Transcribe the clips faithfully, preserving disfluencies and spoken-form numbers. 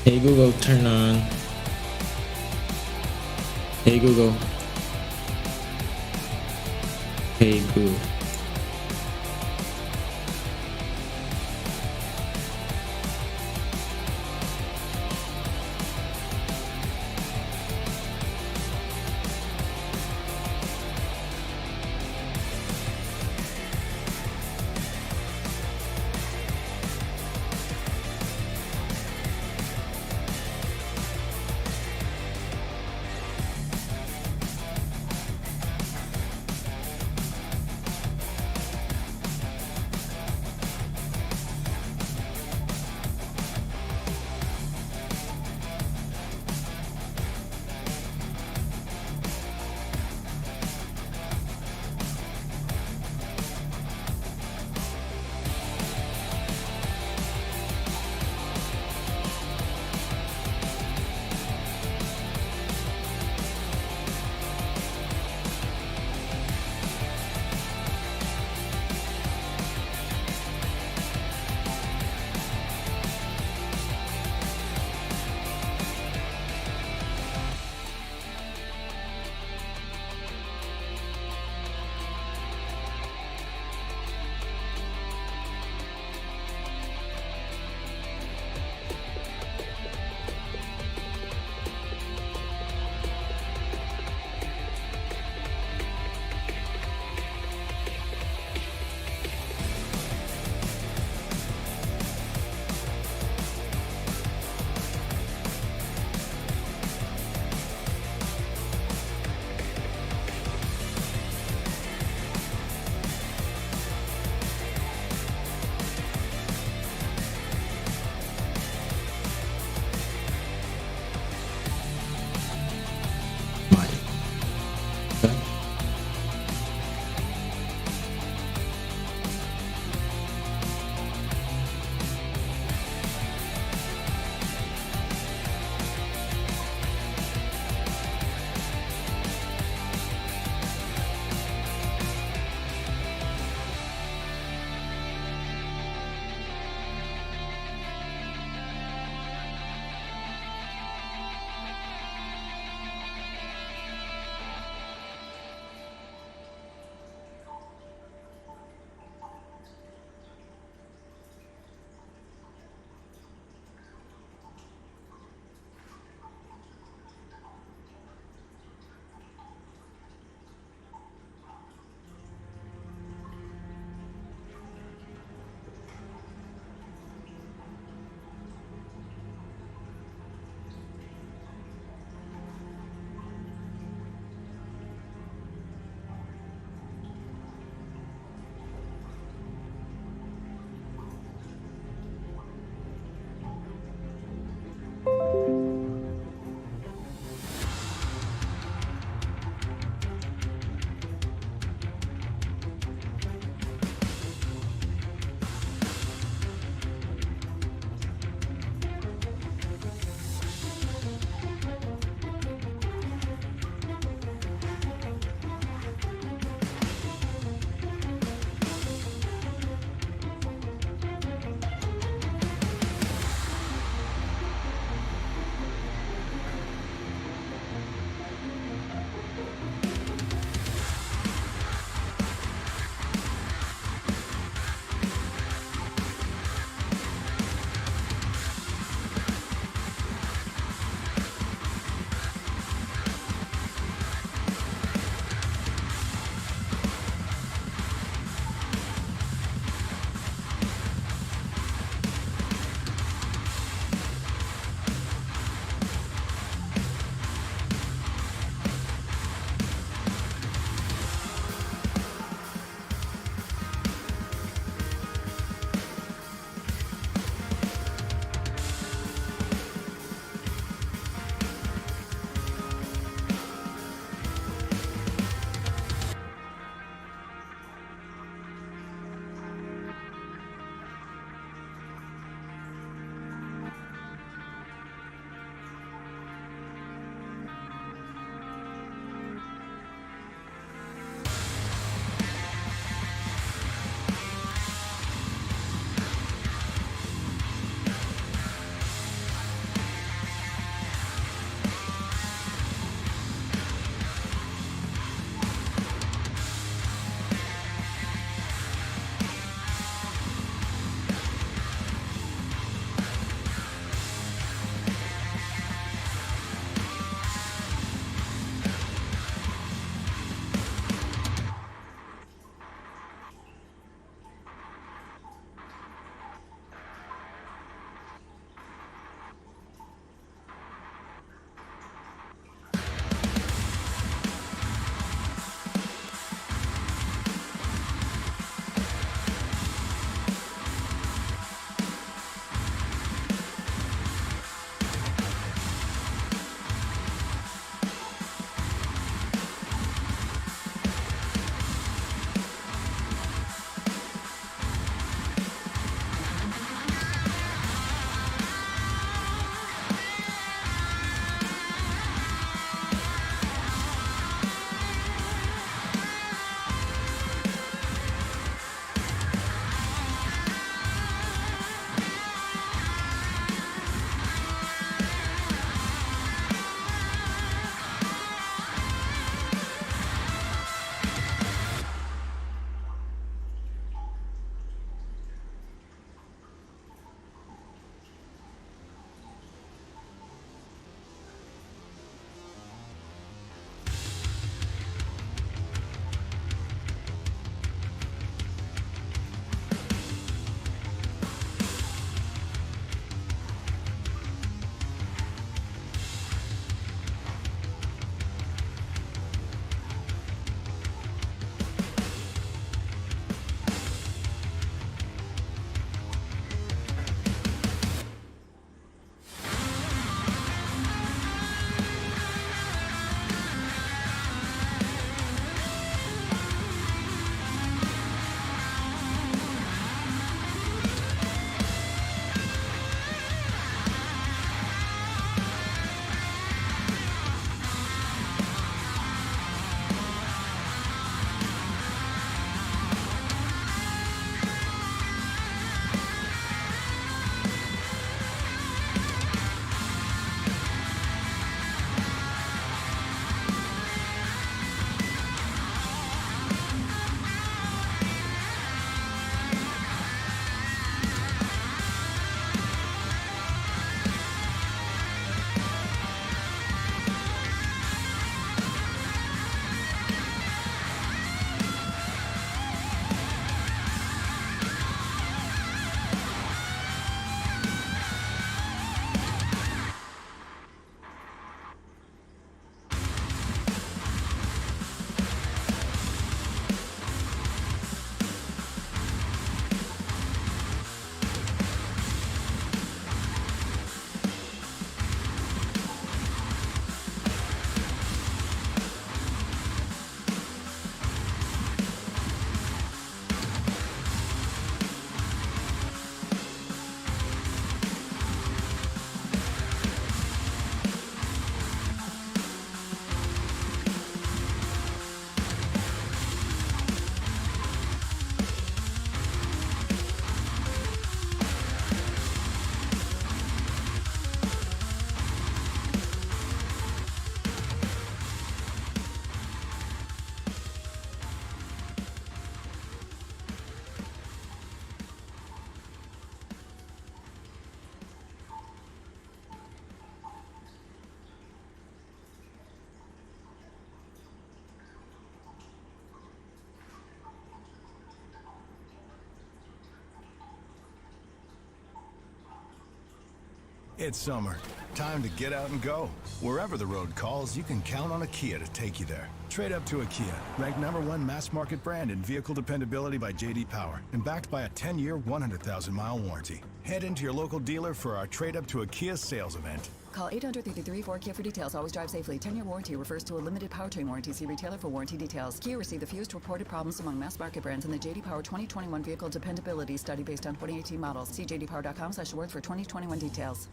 Hey Google, turn on. Hey Google. Hey Google. It's summer. Time to get out and go. Wherever the road calls, you can count on a Kia to take you there. Trade up to a Kia, ranked number one mass market brand in vehicle dependability by J D Power and backed by a ten-year, one hundred thousand-mile warranty. Head into your local dealer for our Trade Up to a Kia sales event. Call eight hundred thirty-three four Kia for details. Always drive safely. Ten-year warranty refers to a limited powertrain warranty. See retailer for warranty details. Kia received the fewest reported problems among mass market brands in the J D Power twenty twenty-one Vehicle Dependability Study based on twenty eighteen models. See J D Power dot com slash awards for twenty twenty-one details.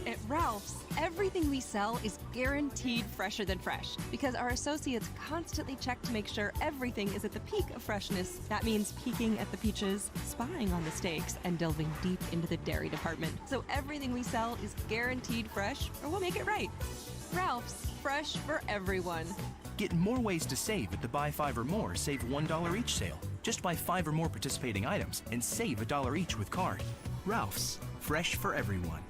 At Ralph's, everything we sell is guaranteed fresher than fresh because our associates constantly check to make sure everything is at the peak of freshness. That means peeking at the peaches, spying on the steaks, and delving deep into the dairy department. So everything we sell is guaranteed fresh, or we'll make it right. Ralph's, fresh for everyone. Get more ways to save at the buy five or more, save one dollar each sale. Just buy five or more participating items and save a dollar each with card. Ralph's, fresh for everyone.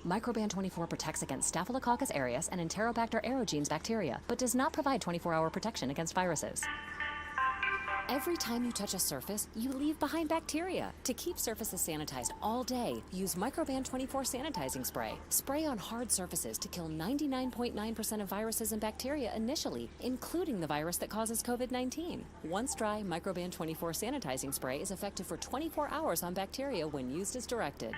Microban twenty-four protects against Staphylococcus aureus and Enterobacter aerogenes bacteria, but does not provide twenty-four hour protection against viruses. Every time you touch a surface, you leave behind bacteria. To keep surfaces sanitized all day, use Microban twenty-four sanitizing spray. Spray on hard surfaces to kill ninety-nine point nine percent of viruses and bacteria initially, including the virus that causes COVID nineteen. Once dry, Microban twenty-four sanitizing spray is effective for twenty-four hours on bacteria when used as directed.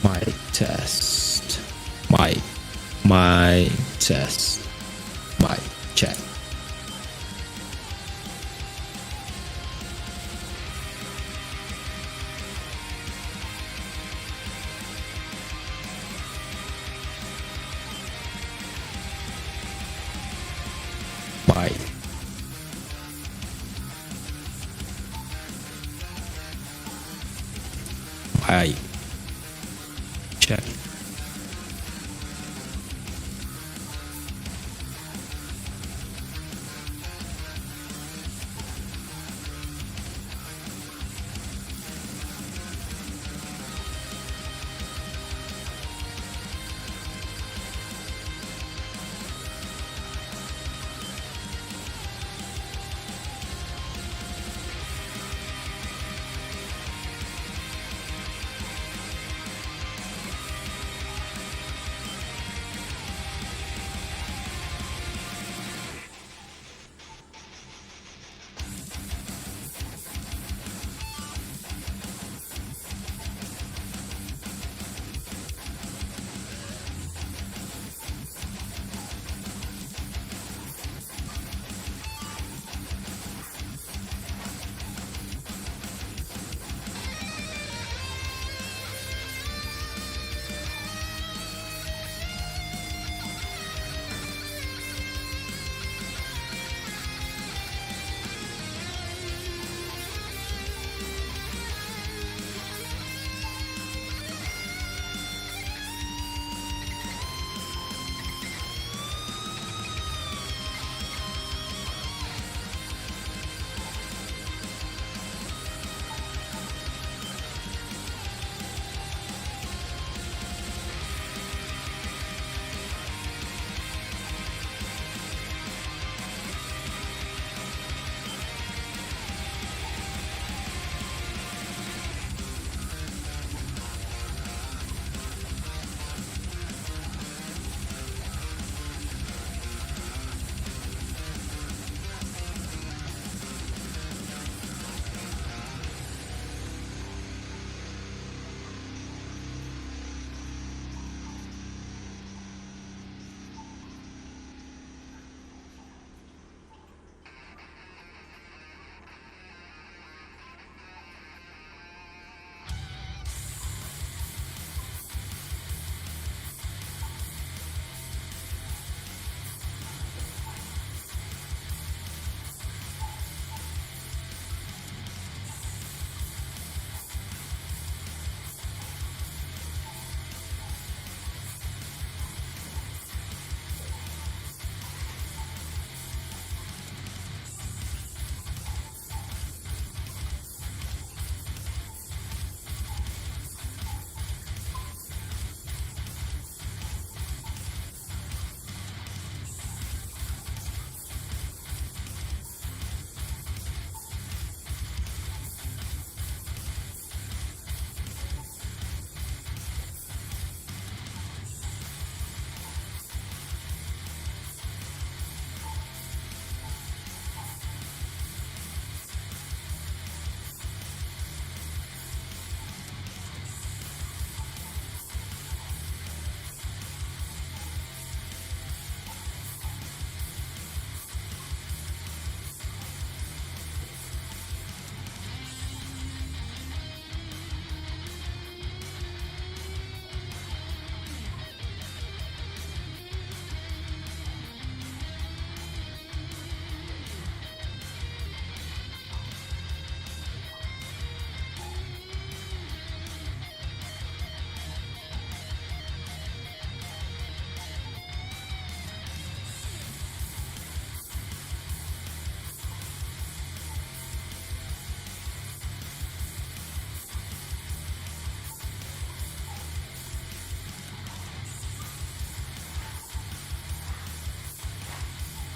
Mic test. Mic. Mic test. Mic check. Mic. Mic. Check.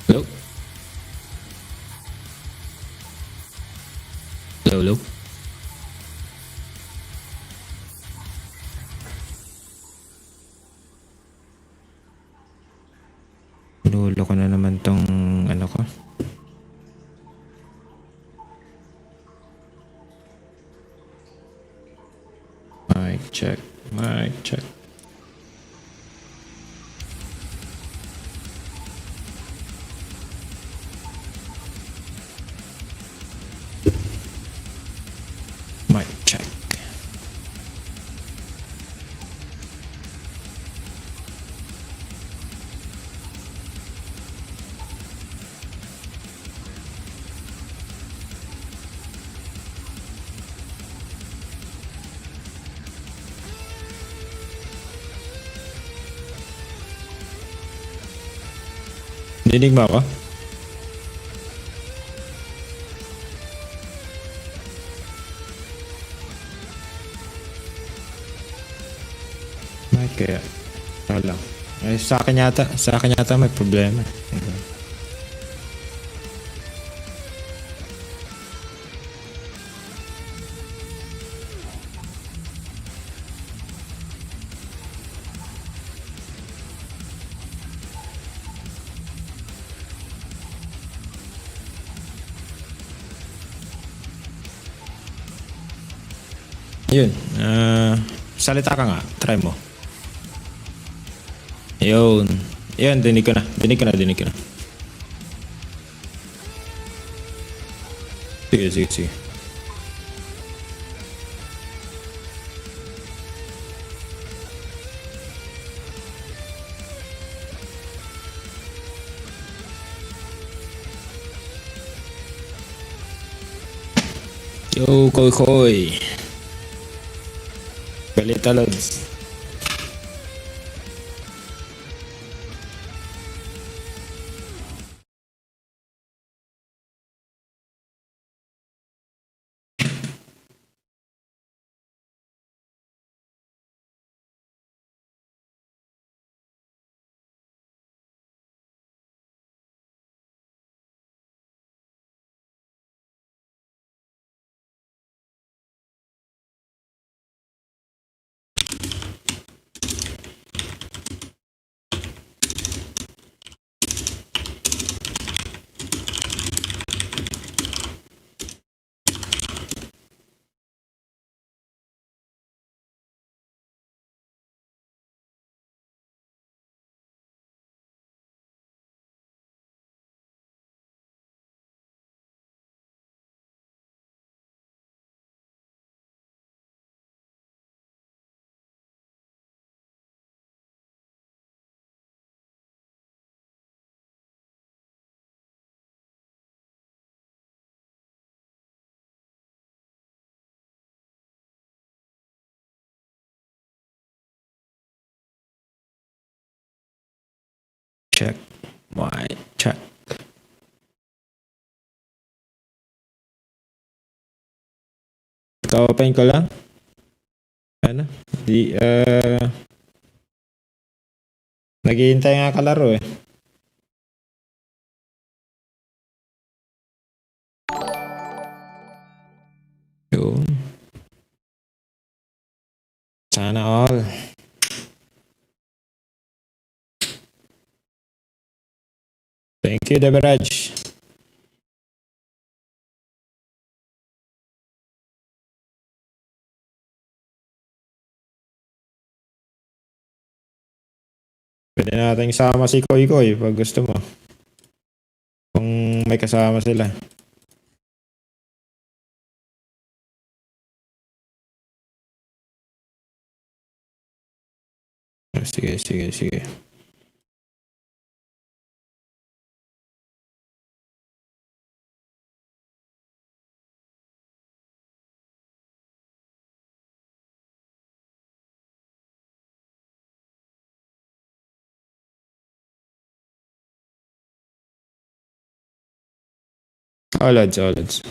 Hello? Hello, hello? Loloko na naman tong ano ko. Mic check. Mic check. Mic check. Dinig mo ako? Mic kaya? Wala. Eh, sa akin yata, sa akin yata may problema. Yun. Ah, salita ka nga. Try mo. Yun. Yun, dinig ko na. Dinig ko na, dinig ko na. Sige, sige, sige. Yo, Koy Koy. Balita, Lods. Check. Mic check. Ka-open ko lang. Ano? Di, ah, naghihintay nga kalaro eh. Yun. Sana all. Thank you, Deveraj. Pwede nating isama si Koy Koy pag gusto mo. Kung may kasama sila. Ah, sige, sige, sige. All odds, all odds.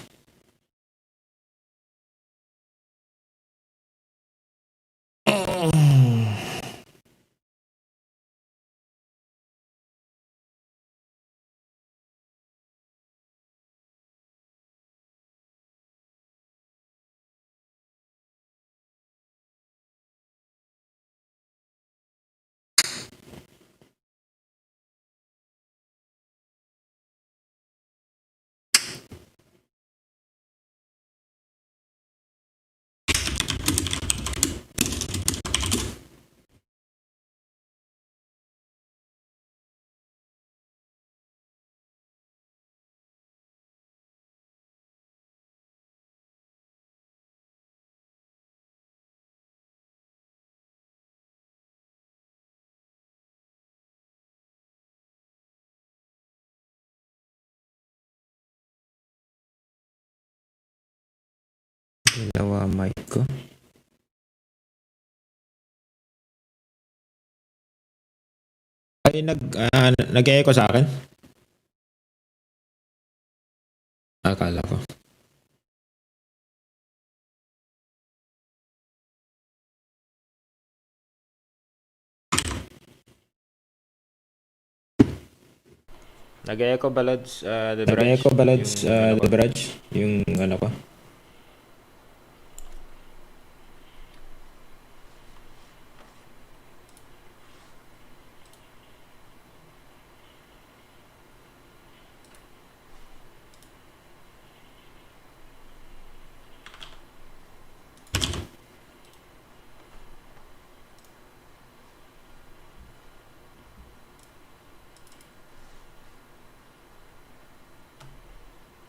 Ilaw a mic ko. Ay, nag, ah, nag-echo sa akin? Akala ko. Nag-echo ba, Lods, ah, the Nag-echo barrage? Ba, Lods, Yung ah, ano ko? The barrage? Yung ano ko?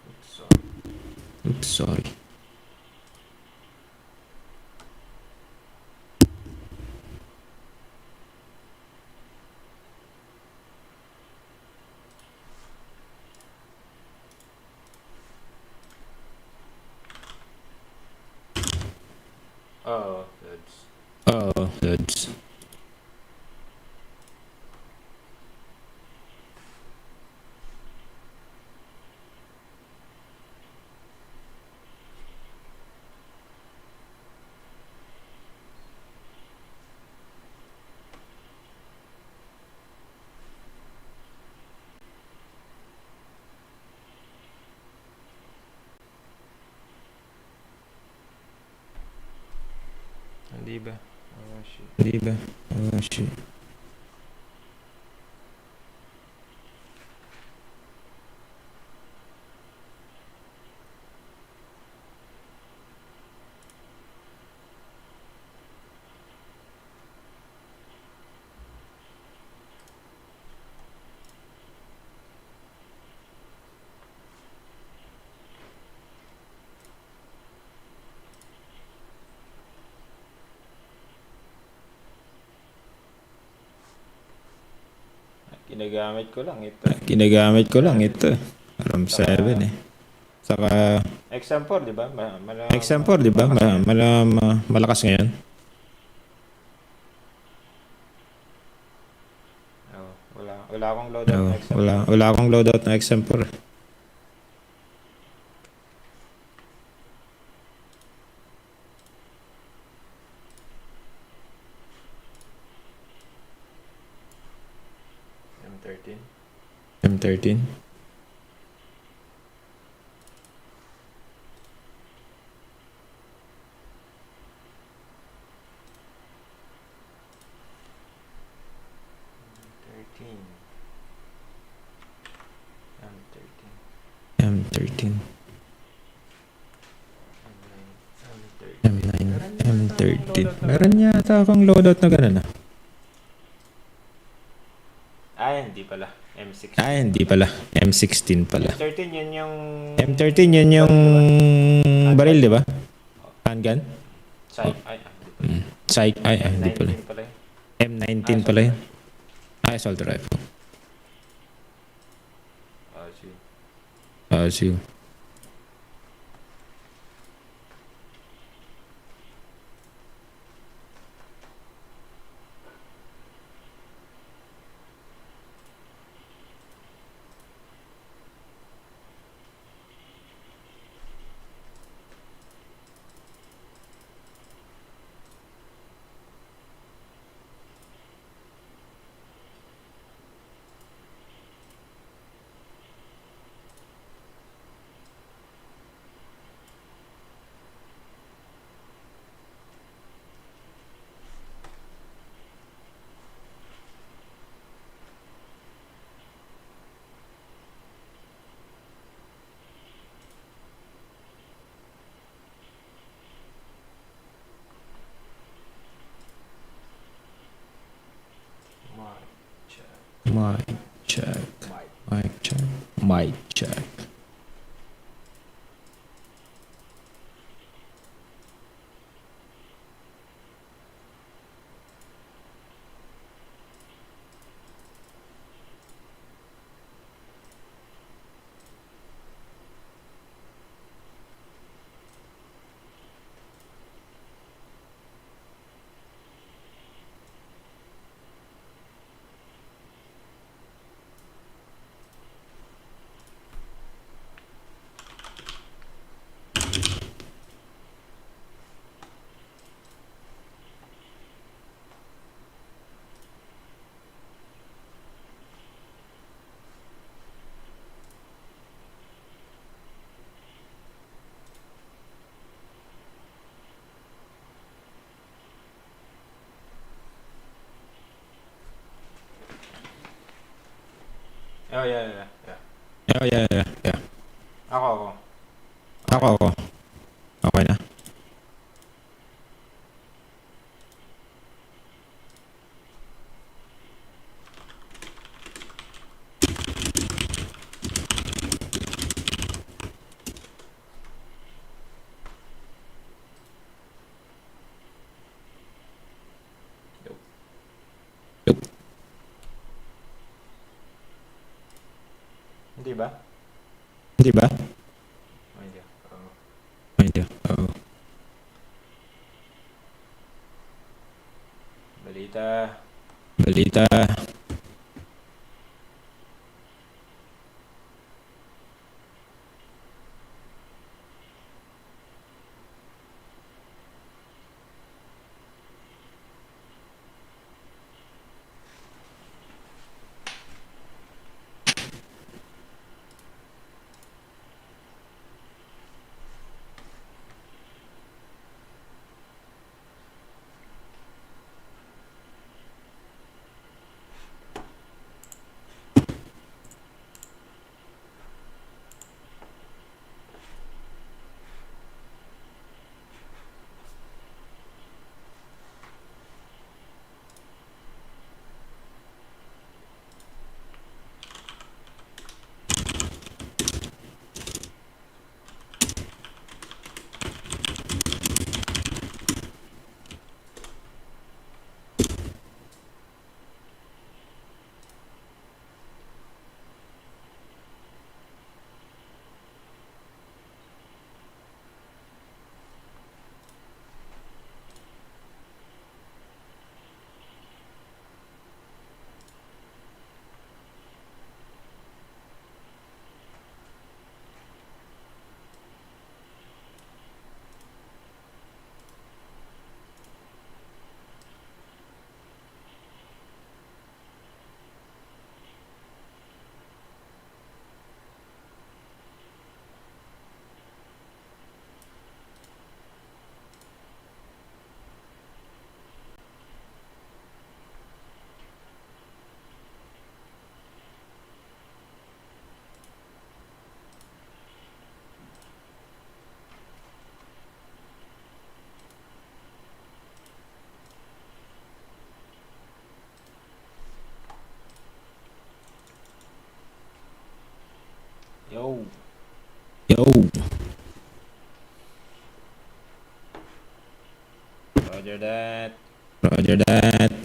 Oops, sorry. Oops, sorry. Oo, Lods. Oo, Lods. Hindi ba? Oh, shit. Hindi ba? Oh, shit. Ginagamit ko lang ito. Ginagamit ko lang ito. Ram seven eh. Saka X M four, di ba? Ma-, mala-, X M four, di ba? Ma-, mala-, ma-, malakas ngayon. Oh, wala, wala akong loadout Oo, na X M four. Wala, wala akong loadout na X M four. M thirteen. M thirteen. M thirteen. M thirteen. M thirteen. M nine, M thirteen. M nine, M thirteen. Meron yata akong loadout na ganun, ah. Ay, hindi pala. M sixteen. Ay, hindi pala. M sixteen pala. M thirteen, yun yung M thirteen, yun yung baril, di ba? Handgun? Psych. Ay, ah, hindi pala. Mm. Psych. Ay, ah, hindi pala. M nineteen pala yun. M nineteen pala yun. Ah, assault rifle. Ah, sige. Ah, sige. Mic check. Mic check. Mic check. Mic check. Oh, yeah, yeah, yeah. Yeah, yeah, yeah, yeah. Ako, ako. Ako, ako. Okay na. Yup. Yup. Hindi ba? Hindi ba? Ay, hindi. Oo. Ay, hindi. Oo. Balita. Balita. Yo. Yo. Roger that. Roger that.